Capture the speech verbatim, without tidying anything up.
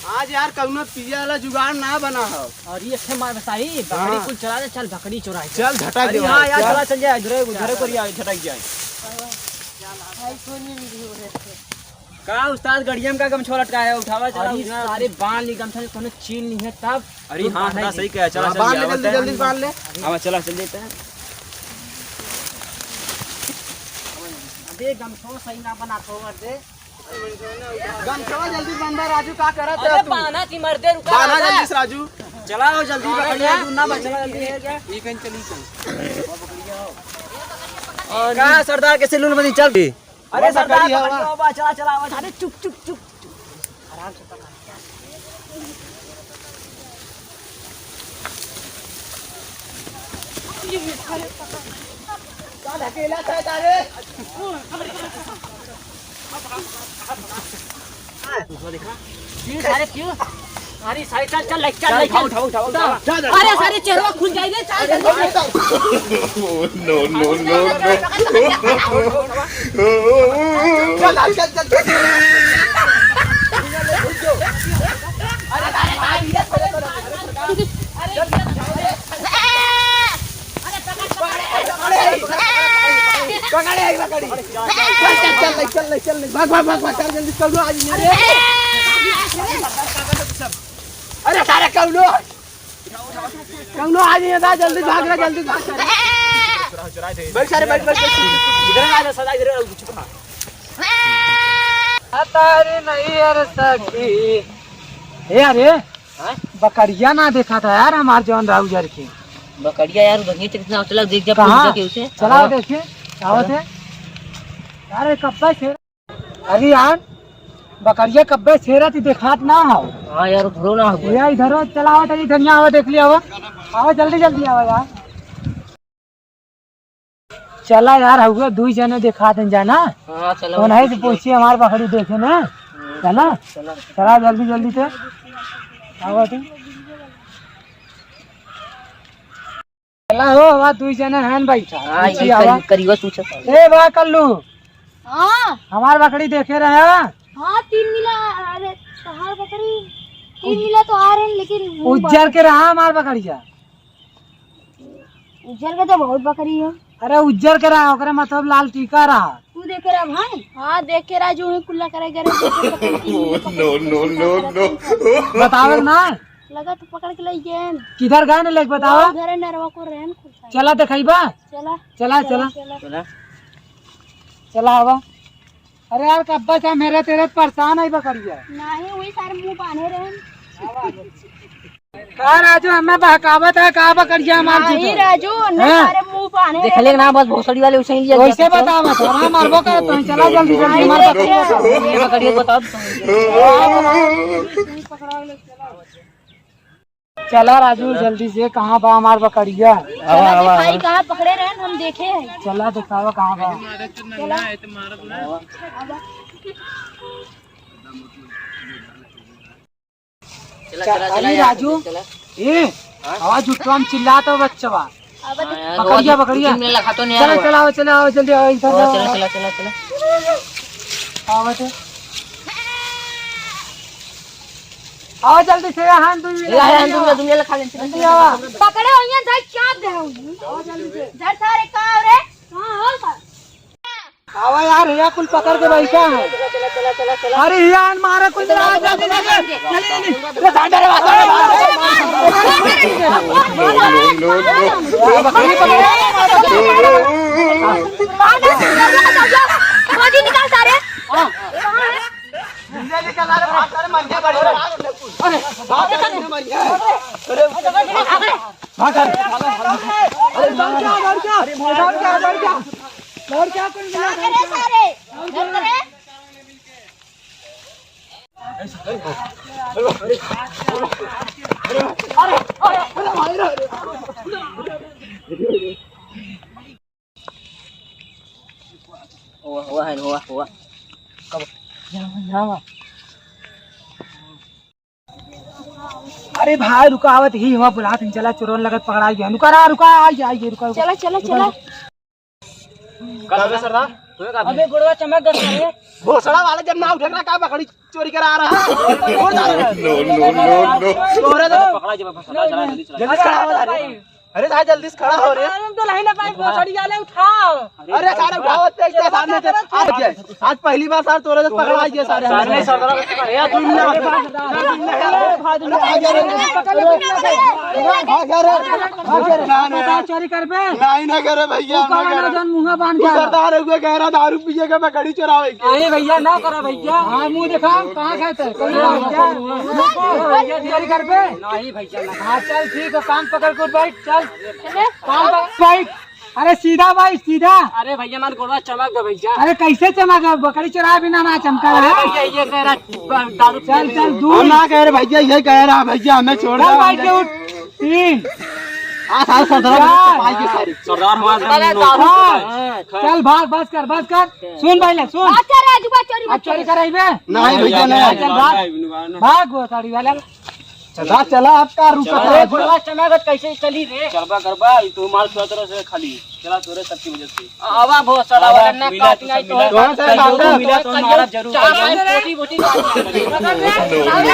आज यार कउनो पिए वाला जुगाड़ ना बना हो। अरे एक ठे मार बताई, बकरी हाँ। कुल चरा दे, चल बकरी चराई। चल झटक अरे दे हाँ भाई, यार, चल। चला चल जाए, इधरे, उधरे पर यार झटक जाए। का उस्ताद गड़िया में का गमछा लटकाया है, उठावा चला अरे उठा। सारे बांध ली गमछा, कोनो चीज नहीं है तब। अरे तू हाँ, बांध हाँ, ले। सही कहा, चला हाँ, चल बांध ले, जाए, जल्दी, बताए। जल्दी बांध ले। हाँ, चला चल देते हैं। अबे गमछा सही ना बना तो दे। गमछवा जल्दी बंधा राजू, का करत अरे है तू? बाना की मर्दे रुका बाना रहता। जल्दी से राजू। चलाओ जल्दी, बाना पकड़ लिया। जल्दी, ना बचला जल्दी। ये कहीं चली चल। का सरदार के सैलून बनी चल। अरे बस सरदार करी है पकड़ वहाँ। लो, बा, चला चला, बा, अरे चुप चुप चुप। आराम से पकड़। क्यों सारे, क्यों? अरे सारे चल चल, चल चल, चल, चल। उठा उठा उठा। अरे सारे चेहरा खुल जाएगा, चल जल्दी। No, no, no, no। चल चल चल चल। पकड़े, पकड़े। चल, चल, चल, चल, चल, चल, भाग, भाग, भाग, भाग, चल, जल्दी चल, आज मेरे। अरे, सारे कौनो, कौनो आज नहीं था, जल्दी भाग रहा, जल्दी भाग। बैठ, सारे बैठ, बैठ, बैठ। इधर आ जा, सदा इधर आ, चुप रहा। अतारी नहीं यार सखी। ए, अरे, हाँ? बकरिया ना देखा था यार हमार जौन राउजर के। बकरिया यार उधर नहीं, चला, चला देख जा, कहाँ? पूछ के उसे। चला हाँ। देखे, आवत है। यार, ये कब्बे से, अरे यार, बकरिया कब्बे से रहती देखात ना हो। हाँ यार, उधरो ना हो। भैया, इधरो चला आवत है, इधर यहाँ आवा, देख लिया आवा। आवा, जल्दी, जल्दी आवा यार। चला यार, हुआ दुई जने देखा देन जाना। हाँ, चलो। कौन है से पूछिए हमार बकरी देखे ना। हम्म, चला? चलो। चला जल्दी जल्दी से। आवा तू। चला हो, आवा दुई जने हैं बैठा। हाँ, पूछिए ये आवा। करी-, करीबा पूछा था। ए बा कल्लू। हाँ। हमार बकरी देखे रहे? हाँ, तीन मिला, अरे, तोहार बकरी, तीन मिला तो आ रहे हैं, लेकिन मुंह उज्जर बाहर। के रहा हमार बकरिया। उज्जर के तो बहुत बकरी है। अरे उज्जर के रहा, ओकरे मतलब लाल टीका रहा। तू देखे रहा भाई? हाँ, देखे रहा जो वहीं कुल्ला करे करे। No, no, no, no। बतावे ना। लगा तो पकड़ के ले गए। किधर गए ना लेके बतावा? वो घरे नरवा को रहन खुद खाए। चला देखाइबा। चला। चला, चला, चला। चला। चला। चला आवा। अरे यार कब्बा से मेरे तेरे परेशान है बकरिया। नहीं, वही सारे मुंह बांधे रहे। का राजू, हमें बहकावत है, का बकरिया मार नहीं जीते? राजू, उन्हें हाँ? सारे मुंह बांधे देख रहे। ले ना, बस भोसड़ी वाले उसे ही लिया वैसे गया। बतावा, थोड़ा मारबो करे तो, चला जल्दी, जल्दी, नहीं, हमार नहीं, बकरिया नहीं। ये बकरिया बताओ। चला राजू, जल्दी से, कहाँ बा हमार बकरिया? चला आवा, आवा, दिखाई, आवा। कहाँ पकड़े रहे, हम देखे हैं। चला दिखावा, कहाँ बा? चला। चला, चला, चला, अरे यार, राजू, चला। ए, हाँ? आवाज उठवा, हम चिल्लात हो बच्चवा। अब हाँ यार, पकड़िया, बहुत पकड़िया। तुमने लगा तो नहीं चला, यार। चला, आओ, चला, आओ, जल्दी आओ, इधर आओ, आओ। चला, चला, चला, चला। आओ, बच्चे। आओ, जल्दी से, यहाँ, तुम ये, यहाँ, तुम ये, तुम ये लगा ले, चला, जल्दी चला, आओ। चला, चला। पकड़े हो, यहाँ जाए, क्या दे हो? आओ, जल्दी से। जर सारे, कहाँ हो रे? कहाँ हो? आवा यार, हिया कुल पकड़ के बैठा है। चला, चला, चला, चला। अरे हिया आन मारे कुल, चला, चला, चला, चला। चला, चला, चला। अरे भाग, अरे भाग, अरे भाग। गोदी निकाल सारे। अरे भाग, अरे मर गया, बड़े। अरे भाग, अरे मर गया। अरे भाग, अरे। अरे डर क्या, डर क्या? अरे डर क्या, डर क्या? डर क्या कोई मिला, डर क्या? हुआ, हुआ है, हुआ, हुआ। अरे भाई रुका, आवत ही हुआ, बुलात ही, चला चोरन लगत पकड़ाई गया। रुका रहा, रुका, आई, आई, रुका, रुका। चला, चला, रुका, चला। रुका। का बे सरदार? अबे गोड़वा चमक गया रे। भोसड़ा वाला जब ना उठे ना, का बकरी चोरी करा रहा? उठ जा रे। No, no, no, no। तोरे तो पकड़ा जब फंसा, चला जल्दी चला। जल्दी खड़ा हो जा रे। अरे सारे जल्दी से खड़ा हो रे। अरे हम तो नहीं ना पाए, भोसड़ी वाले उठाओ। अरे सारे उठाओ, तेज तेज सामने से। आज, आज पहली बार सारे तोरे से पकड़ा है ये सारे। सारे नहीं, सरदार, ए, तू ना। भाग जा रे। भाग जा रे। भाग जा रे। चोरी करबे? नहीं, ना करे भैया, तू ना कौन करे। है जौन मुंह बांध तू के आवा? सरदार है, कोई कह रहा दारू पिए के बकरी चरावे के। अरे भैया, ना करा भैया। हाँ, मुंह देखा, कहाँ खाए थे? कौन है भैया? भैया, चोरी करबे? नहीं भैया, ना। हाँ, चल ठीक है, कान पकड़ के बैठ, चल। कान पकड़ बैठ। अरे सीधा भाई, सीधा। अरे भैया, हमार गोड़वा चमक गया भैया। अरे कैसे चमक गया? बकरी चोराए बिना ना चमका अरे है? भैया, ये कह रहा ब-, दारू चल, पीने चल, में। दूर। हम ना कह रहे भैया, ये कह रहा भैया, हमें छोड़ चल दो। भाई के उठ। तीन। आ, सारे सरदार चार। भाई के सारे। सरदार हमारे अरे, नौकर दारू है। हाँ। चल भाग, बस कर, बस कर। सुन पहले, सुन। अच्छा रे, जुआ चोरी अब मत चोरी कर। कराइबे? नहीं भैया, नहीं। चल भाग। भाग वो साड़ी वाला। चला, चला, आपका रुका अरे, है। गोड़वा चमक गया, कैसे चली रे? करबा, करबा, ई तो माल छुआ तरह से खाली। चला, तोरे सबकी वजह से। आवा, भोसड़ा वाला ना मिला, काट नहीं तो तो सब मिला। कल मिला तो मारा जरूर। चार बोटी, बोटी काट।